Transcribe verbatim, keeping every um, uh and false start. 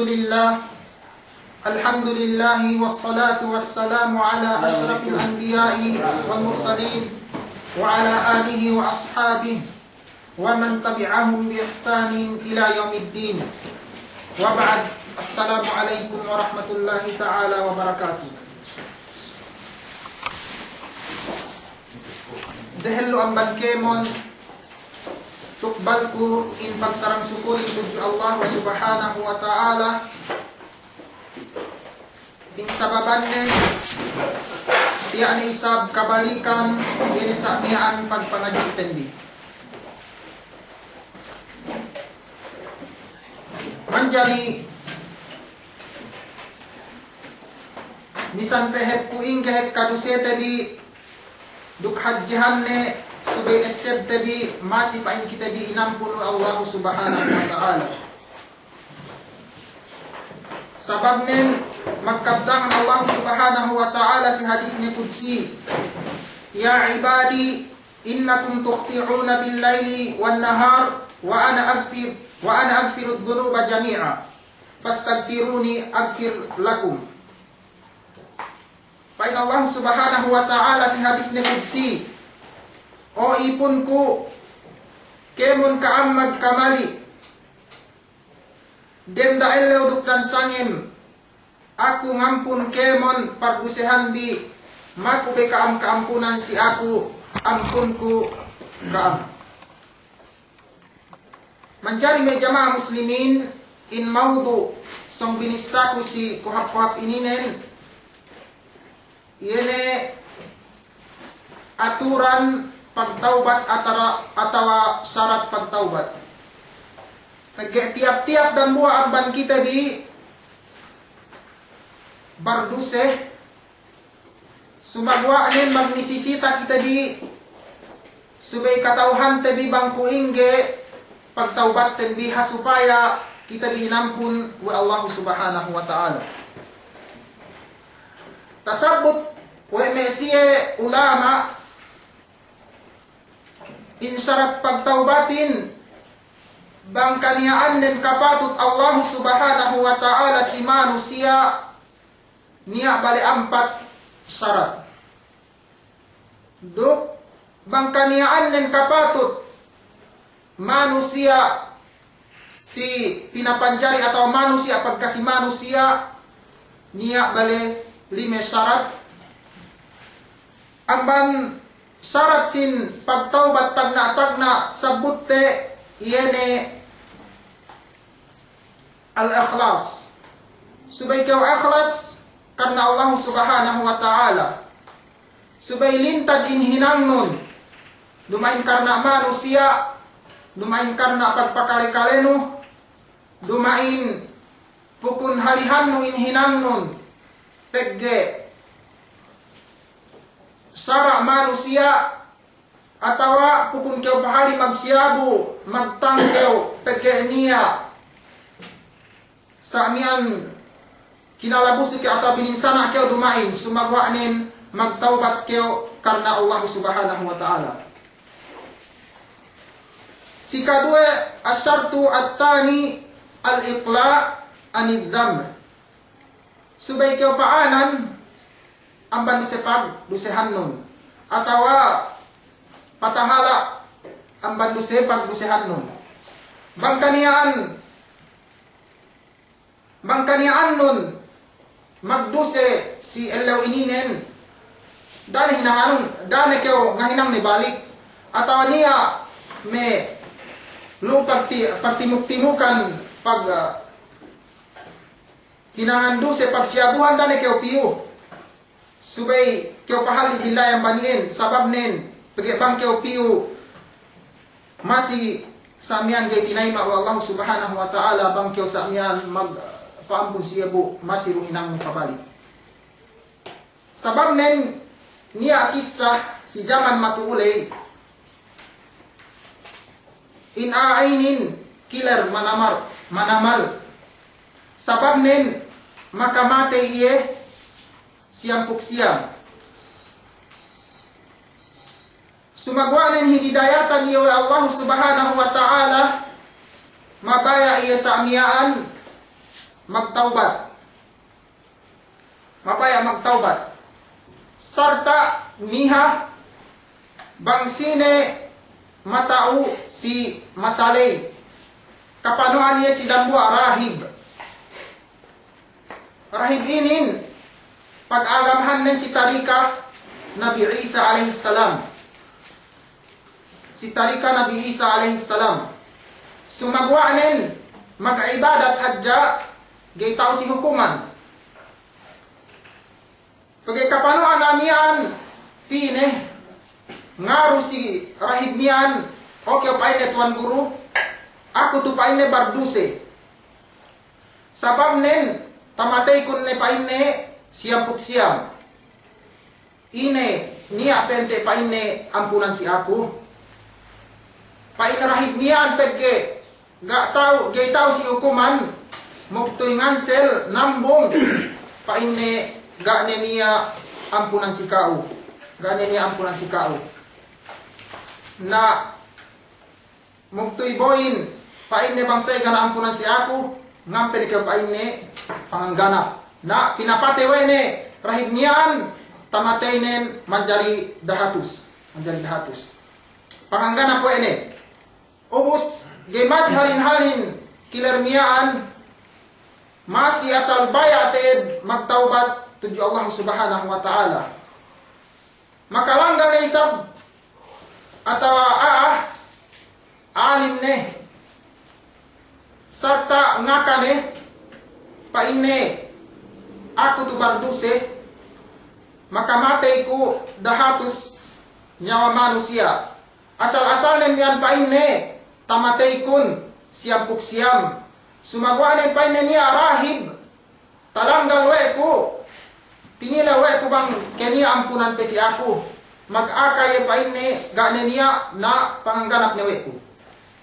لله. الحمد لله والصلاة والسلام على أشرف الأنبياء والمرسلين وعلى آله وأصحابه ومن تبعهم بإحسان إلى يوم الدين. وبعد، السلام عليكم ورحمة الله تعالى وبركاته. Dehellu amban kēmon, tukbalku in pagsarang-sukulin tudju Allah Subhanahu wa Ta'ala, in sababannen, tiya' ne isab kabalikan, iye ne sa' miya'an pagpangadji'ten bi. Manjari, misan pe hep kuwe' ingge hep kadusete bi, duk hadjehanne subey essebte bi, masi pa'in kite bi inampun we' Allahu Subhanahu wa Ta'ala. Sababnen magkabtangan Allahu Subhanahu wa Ta'ala si hadisne kudsi, يا عبادي إنكم تخطئون بالليل والنهار وأنا أغفر، وأنا أغفر الذنوب جميعا فاستغفروني أغفر لكم. Pa'in Allahu Subhanahu wa Ta'ala si hadisne kudsi, "O ipunku, kēmon ka'am magkamali'. Dem da ellew duk dan sangem, aku ngampun kēmon pagdusehan bi, maku be ka'am ka'ampunan si aku, ampunku ka'am." Manjari me' jama'a muslimin, in mawdu' sōng binissaku si kohap-kohap ininen, iye ne aturan pagtawbat atara-, atawa sarat pagtawbat. Pegge' tiyap-tiyap dambuwa' amban kite bi barduse, sumaguwa' nen magnisisita kite bi, subey kata'uhante bi bang kuwe' ingge pagtawbatten bi, ha supaya kite bi inampun we' Allahu Subhanahu wa Ta'ala. Tasabbut we' me' siye ulama', in sarat pagtawbatin, bang kaniya'annen kapatut Allahu Subhanahu wa Ta'ala si manusiya', niya' bale ampat sarat. Duk bang kaniya'annen kapatut manusiya' si pinapanjari atawa manusiya' pagkasi manusiya', niya' bale lime sarat. Amban sarat sin pagtawbat tagna'-tagna' sabbutte, iye ne al-ikhlas. Subey kew ikhlas karna Allahu Subhanahu wa Ta'ala. Subey lintad in hinangnun, duma'in karna manusiya', duma'in karna pagpakale-kalenu, duma'in pukun halihannu in hinangnun, pegge' sara' manusiya', atawa pukun kew pahali magsiyabu, magtang kew, pegge' niya' sa' miya'an kinalabusu kew atawa bininsana' kew, duma'in, sumaguwa' nen magtawbat kew karna Allahu Subhanahu wa Ta'ala. Si kaduwe, ash-shartu ath-thani al-iqla' anidh-dhanb. Subey kew pa'anan amban duse pagdusehannun, atawa patahala' amban duse pagdusehannun. Bang kaniya'an, bang kaniya'annun magduse si ellew ininen, da'a ne hinangannun, da'a ne kew ngahinang ne balik, atawa niya' me' lu pagti-, pagtimuk-timukan pag, ah, hinangan duse pagsiyabuhan, da'a ne kew piyu. Subey kew pahalli' billahi amban iyan, sababnen, pegge' bang kew piyu, masi sa' miya'an ga'i tinayima' we' Allahu Subhanahu wa Ta'ala, bang kew sa' miya'an magpa'ampun siye bu, masi du hinangnu pabalik. Sababnen niya' kissa si jaman matu'u ley, in a'a inin kiler manamal, manamal. Sababnen makamatey iye siyam puk siyam. Sumaguwa' nen hinidayatan iye we' Allahu Subhanahu wa Ta'ala, mabaya' iye sa' miya'an magtawbat. Mabaya' magtawbat. Sarta' miha bang sine mata'u si masaley. Kapanu'an iye si dambuwa' rahib. Rahib inin pag'agamahannen si tarika Nabi Isa alayhis salam. Si tarika Nabi Isa alayhis salam. Sumaguwa'nen mag'ibadat hadja ga'i ta'u si hukuman. Pegge' kapanu'an a'a miya'an pa'inne, ngaru si rahib miya'an, "Oke," pa'inne, "Tuwan Guru, aku tu," pa'inne, "barduse. Sababnen tamateykun ne," pa'inne, "siyampū' siyam. Ine niya' pa'inte," pa'inne, "ampunan si aku?" Pa'in rahib miya'an, "Pegge' ga' ta'u, ga'i ta'u si hukuman, mugtuy ngansel nambung," pa'inne, "ga' ne niya' ampunan si ka'u. Ga' ne niya' ampunan si ka'u. Na mugtuy bo'in," pa'inne, "bang sa'ingge ga' ne ampunan si aku, ngampe ne kew," pa'inne, "pangangganap." Na pinapatey we' ne rahib miya'an, tamateynen manjari dahatus. Manjari dahatus. Pangangganap we' ne. Ubus, ga'i masi halin-halin kiler miya'an, masi asal baya' te'ed magtawbat tudju Allah Subhanahu wa Ta'ala. Makalanggal ne isab atawa a'a alim ne, sarta' ngaka ne, pa'inne, "Aku tu barduse, makamatey ku dahatus niyawa manusiya'. Asal-asalnen miya'an," pa'inne, "tamateykun siyampū' siyam. Sumaguwa'nen," pa'inne, "niya' rahib talanggal we' ku, tinilew we' ku bang ke niya' ampunan pe si aku. Magaka iye," pa'inne, "ga' ne niya', na pangangganap ne we' ku."